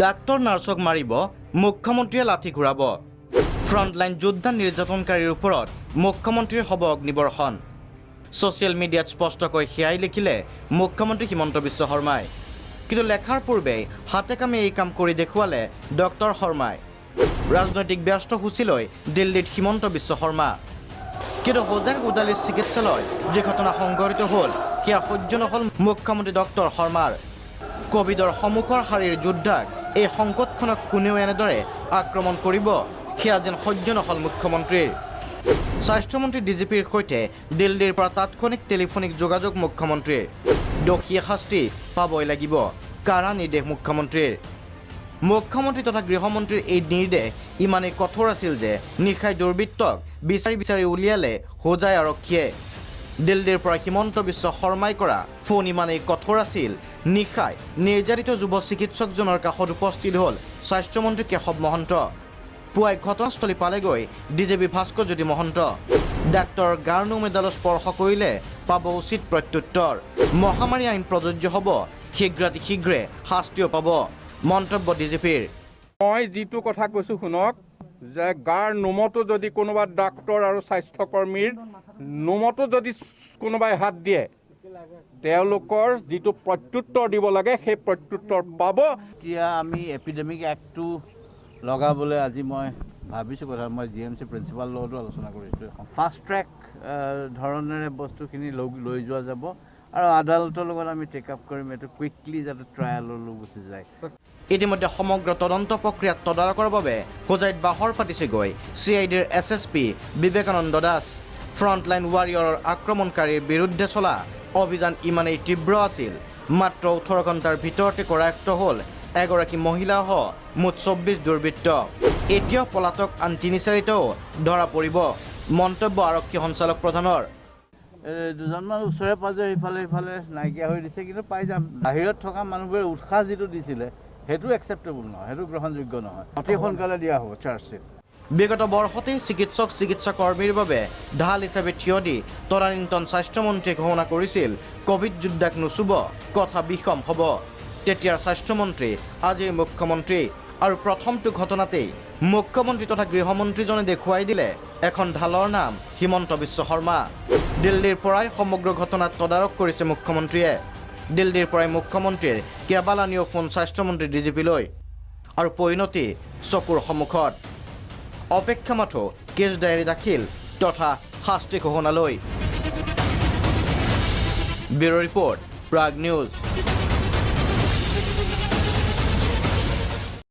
Doctor নাৰ্ছক মাৰিব, মুখ্যমন্ত্ৰীয়ে লাঠি ঘূৰাব। ফ্ৰণ্টলাইন যোদ্ধা নিৰ্যাতনকাৰীৰ ওপৰত মুখ্যমন্ত্ৰীৰ হ'ব অগ্নিবৰ্ষণ। ছ'চিয়েল মিডিয়াত স্পষ্টকৈ সেয়াই লিখিলে মুখ্যমন্ত্ৰী হিমন্ত বিশ্ব শৰ্মাই। কিন্তু লেখাৰ পূৰ্বে হাতে কামে এই কাম কৰি দেখুৱালে ডক্টৰ শৰ্মাই। ৰাজনৈতিক ব্যস্ত সূচীলৈ দিল্লীত হিমন্ত বিশ্ব শৰ্মা। কিন্তু হোজাইৰ উদালীৰ চিকিৎসালয়ত যি ঘটনা সংঘটিত হ'ল সেয়া সহ্য নহ'ল মুখ্যমন্ত্ৰী ডক্টৰ শৰ্মাৰ। কোভিডৰ সন্মুখৰ শাৰীৰ যোদ্ধাক এই সংকটখনক কোনেও এনেদৰে আক্ৰমণ কৰিব সেয়া যেন সহ্য নহ'ল মুখ্যমন্ত্ৰীৰ। স্বাস্থ্যমন্ত্ৰী ডি জি পিৰ সৈতে দিল্লীৰ পৰা তাৎক্ষণিক টেলিফোনিক যোগাযোগ মুখ্যমন্ত্ৰীৰ। দোষীয়ে শাস্তি পাবই লাগিব, কাৰা নিৰ্দেশ মুখ্যমন্ত্ৰীৰ। মুখ্যমন্ত্ৰী তথা গৃহমন্ত্ৰীৰ এই নিৰ্দেশ ইমানেই কঠোৰ আছিল যে নিশাই দুৰ্বৃত্তক বিচাৰি বিচাৰি উলিয়ালে হোজাই আৰক্ষীয়ে। দিল্লীৰ পৰা হিমন্ত বিশ্ব শৰ্মাই কৰা ফোন ইমানেই কঠোৰ আছিল, নিশাই নিৰ্যাতিত যুৱ চিকিৎসকজনৰ কাষত উপস্থিত হ'ল স্বাস্থ্যমন্ত্ৰী কেশৱ মহন্ত। পুৱাই ঘটনাস্থলী পালেগৈ D G P Bhaskarjyoti Mahanta. ডাক্তৰৰ গাৰ নোম এডালো স্পৰ্শ কৰিলে পাব উচিত প্ৰত্যুত্তৰ। মহামাৰী আইন প্ৰযোজ্য হ'ব, শীঘ্ৰাতি শীঘ্ৰে শাস্তিও পাব, মন্তব্য ডি জি পিৰ। মই যিটো কথা কৈছোঁ শুনক, যে গাৰ নোমতো যদি কোনোবা ডাক্তৰ আৰু স্বাস্থ্যকৰ্মীৰ নোমতো যদি কোনোবাই হাত দিয়ে, তেওঁলোকৰ যিটো প্ৰত্যুত্তৰ দিব লাগে সেই প্ৰত্যুত্তৰ পাব। এতিয়া আমি এপিডেমিক এক্টটো লগাবলৈ আজি মই ভাবিছোঁ কথা, মই জি এম চি প্ৰিন্সিপালৰ লগতো আলোচনা কৰিছোঁ। ফাষ্ট ট্ৰেক ধৰণেৰে বস্তুখিনি লৈ যোৱা যাব আৰু আদালতৰ লগত আমি টেক আপ কৰিম এইটো কুইকলি, যাতে ট্ৰায়েললৈ গুচি যায়। ইতিমধ্যে সমগ্ৰ তদন্ত প্ৰক্ৰিয়াত তদাৰকৰ বাবে হোজাইত বাহৰ পাতিছেগৈ চি I ডিৰ S S P Vivekananda Das. Frontline ৱাৰিয়ৰৰ আক্ৰমণকাৰীৰ বিৰুদ্ধে চলা অভিযান ইমানেই তীব্ৰ আছিল, মাত্ৰ 18 ঘণ্টাৰ ভিতৰতে কৰায়ত্ব হ'ল এগৰাকী মহিলাসহ মুঠ 24 দুৰ্বৃত্ত। এতিয়াও পলাতক আন 3-4টাও ধৰা পৰিব, মন্তব্য আৰক্ষী সঞ্চালক প্ৰধানৰ। দুজনমান ওচৰে পাজৰে ইফালে ইফালে নাইকিয়া হৈ দিছে, কিন্তু পাই যাম। বাহিৰত থকা মানুহবোৰে উৎসাহ যিটো দিছিলে সেইটো একচেপ্টেবল নহয়, সেইটো গ্ৰহণযোগ্য নহয়। অতি সোনকালে দিয়া হ'ব চাৰ্জশ্বিট। বিগত বৰ্ষতেই চিকিৎসক চিকিৎসা কৰ্মীৰ বাবে ঢাল হিচাপে থিয় দি তদানীন্তন স্বাস্থ্যমন্ত্ৰীয়ে ঘোষণা কৰিছিল কোভিড যোদ্ধাক নুচুব, কথা বিষম হ'ব। তেতিয়াৰ স্বাস্থ্যমন্ত্ৰী আজিৰ মুখ্যমন্ত্ৰী। আৰু প্ৰথমটো ঘটনাতেই মুখ্যমন্ত্ৰী তথা গৃহমন্ত্ৰীজনে দেখুৱাই দিলে এখন ঢালৰ নাম হিমন্ত বিশ্ব শৰ্মা। দিল্লীৰ পৰাই সমগ্ৰ ঘটনাত তদাৰক কৰিছে মুখ্যমন্ত্ৰীয়ে। দিল্লীৰ পৰাই মুখ্যমন্ত্ৰীৰ কেইবালানিও ফোন স্বাস্থ্যমন্ত্ৰী ডি জি পিলৈ, আৰু পৰিণতি চকুৰ সন্মুখত। অপেক্ষা মাথো কেছ ডায়েৰী দাখিল তথা শাস্তি ঘোষণালৈ। Bureau' report, Prag news.